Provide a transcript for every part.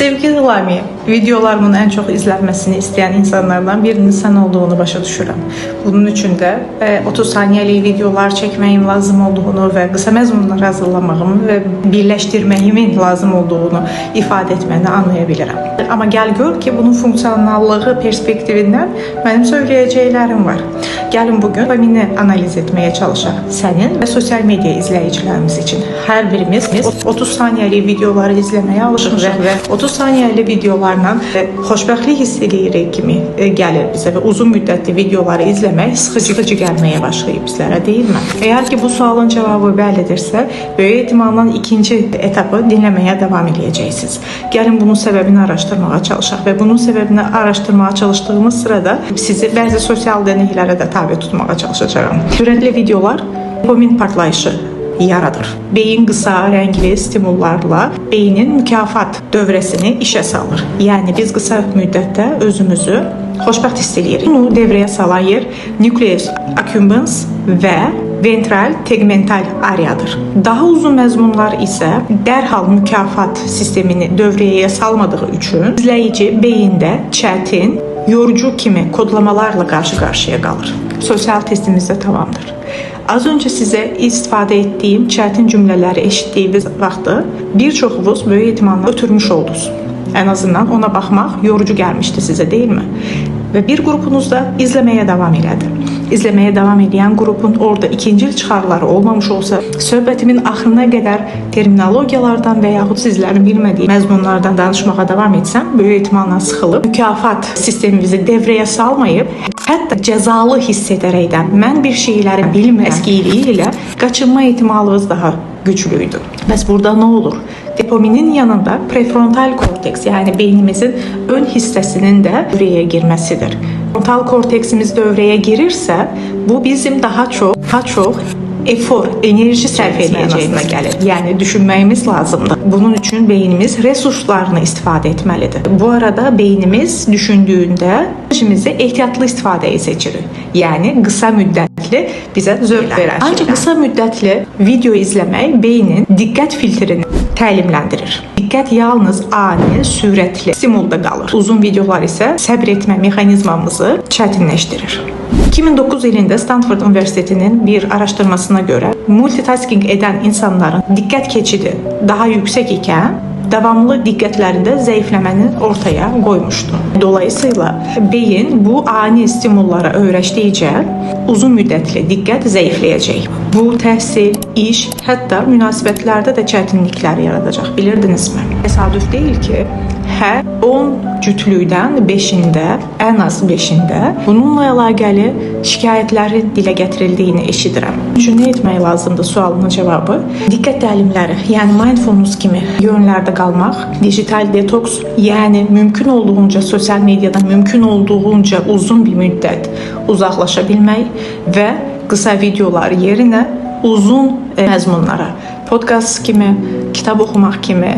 Sevgili Lami, videolarımın ən çox izlənməsini istəyən insanlardan birinin sən olduğunu başa düşürəm. Bunun üçün də 30 saniyəlik videolar çəkməyim lazım olduğunu və qısa məzmunlar hazırlamağımı və birləşdirməyimin lazım olduğunu ifadə etməni anlaya bilirəm. Amma gəl gör ki, bunun funksionallığı perspektivindən mənim söyləyəcəklərim var. Gəlin bugün dopamini analiz etməyə çalışaq. Sənin və sosial media izləyicilərimiz üçün. Hər birimiz 30 saniyəlik videoları izləməyə alışmışıq və 30 saniyəlik videolarla xoşbəxtlik hiss eləyirik kimi gəlir bizə və uzun müddətli videoları izləmək sıxıcı gəlməyə başlayıb bizlərə, deyilmi? Əgər ki bu sualın cavabı bəlidirsə, böyük ehtimalla ikinci etapı dinləməyə davam eləyəcəksiniz. Gəlin bunun səbəbini araşdırmağa çalışaq və bunun səbəbini araşdırmağa çalışdığımız sırada sizi bəzi sosial deneylərə də tabe tutmağa çalışacağam. Sürətli videolar dopamin partlayışı yaradır. Beyin qısa, rəngli stimullarla beynin mükafat dövrəsini işə salır. Yəni biz qısa müddətdə özümüzü xoşbəxt hiss eləyirik. Bunu devrəyə salan yer nucleus accumbens və ventral tegmental areadır. Daha uzun məzmunlar isə dərhal mükafat sistemini dövrəyə salmadığı üçün izləyici beyində çətin, yorucu kimi kodlamalarla qarşı-qarşıya qalır. Sosial testimiz də tamamdır. Az öncə sizə istifadə etdiyim çətin cümlələri eşitdiyiniz vaxtı bir çoxunuz böyük ehtimalla ötürmüş oldunuz. Ən azından ona baxmaq yorucu gəlmişdi sizə, deyilmi? Və bir qrupunuz da izləməyə davam elədi. İzləməyə davam edən qrupun orada ikinci çıxarları olmamış olsa, söhbətimin axırına qədər terminologiyalardan və yaxud sizlərin bilmədiyi məzmunlardan danışmağa davam etsəm, böyük ehtimalla sıxılıb mükafat sistemimizi devrəyə salmayıb, hətta cəzalı hiss edərəkdən mən bir şeyləri bilməzliyi ilə qaçınma ehtimalınız daha güclüydü. Bəs burada nə olur? Dopaminin yanında prefrontal korteks, yəni beynimizin ön hissəsinin də devrəyə girməsidir. Frontal korteksimiz dövrəyə girirsə, bu bizim daha çox efor, enerji sərf edəcəyimizə gəlir. Yəni düşünməyimiz lazımdır. Bunun üçün beynimiz resurslarını istifadə etməlidir. Bu arada beynimiz düşündüyündə enerjimizi ehtiyatlı istifadəyi seçirik. Yəni qısa müddətli bizə zövq verən. Ancaq qısa müddətli video izləmək beynin diqqət filtrini təlimləndirir. Diqqət yalnız ani, sürətli stimulda qalır. Uzun videolar isə səbr etmə mexanizmamızı çətinləşdirir. 2009 ilində Stanford Universitetinin bir araşdırmasına görə multitasking edən insanların diqqət keçidi daha yüksək ikən davamlı diqqətlərində zəifləməni ortaya qoymuşdu. Dolayısıyla beyin bu ani stimullara öyrəşdikcə uzun müddətli diqqət zəifləyəcək. Bu təhsil, iş, hətta münasibətlərdə də çətinliklər yaradacaq. Bilirdinizmi? Təsadüf deyil ki, hər 10 cütlükdən 5-ində, ən az 5-ində bununla əlaqəli şikayətlərin dilə gətirildiyini eşidirəm. Üçün nə etmək lazımdır sualının cavabı? Diqqət təlimləri, yəni mindfulness kimi yönlərdə qalmaq, digital detoks, yəni mümkün olduğunca sosial mediadan mümkün olduğunca uzun bir müddət uzaqlaşa bilmək və qısa videolar yerinə uzun məzmunlara, podkast kimi, kitab oxumaq kimi,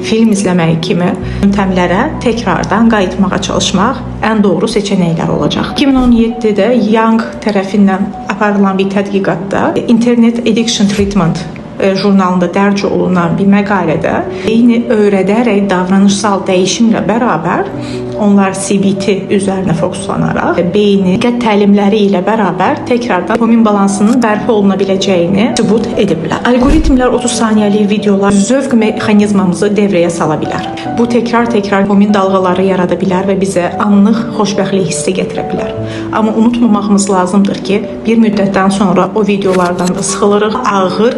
film izləmək kimi yöntəmlərə tekrardan qayıtmağa çalışmaq ən doğru seçənəklər olacaq. 2017-də Young tərəfindən aparılan bir tədqiqatda Internet Addiction Treatment jurnalında dərc olunan bir məqalədə beyni öyrədərək davranışsal dəyişimlə bərabər onlar CBT üzərinə fokuslanaraq beyni diqqət təlimləri ilə bərabər tekrardan dopamin balansının bərpa oluna biləcəyini sübut ediblər. Algoritmlər 30 saniyəlik videolar zövq mexanizmamızı devrəyə sala bilər. Bu təkrar-təkrar dopamin dalğaları yarada bilər və bizə anlıq xoşbəxtlik hissi gətirə bilər. Amma unutmamağımız lazımdır ki, bir müddətdən sonra o videolardan da sıxılırıq, ağır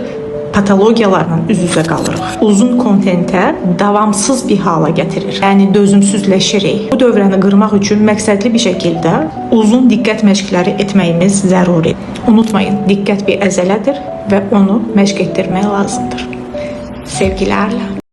patologiyalarla üz-üzə qalırıq. Uzun kontentə davamsız bir hala gətirir. Yəni dözümsüzləşirik. Bu dövrəni qırmaq üçün məqsədli bir şəkildə uzun diqqət məşqləri etməyimiz zəruri. Unutmayın, diqqət bir əzələdir və onu məşq etdirmək lazımdır. Sevgilərlə.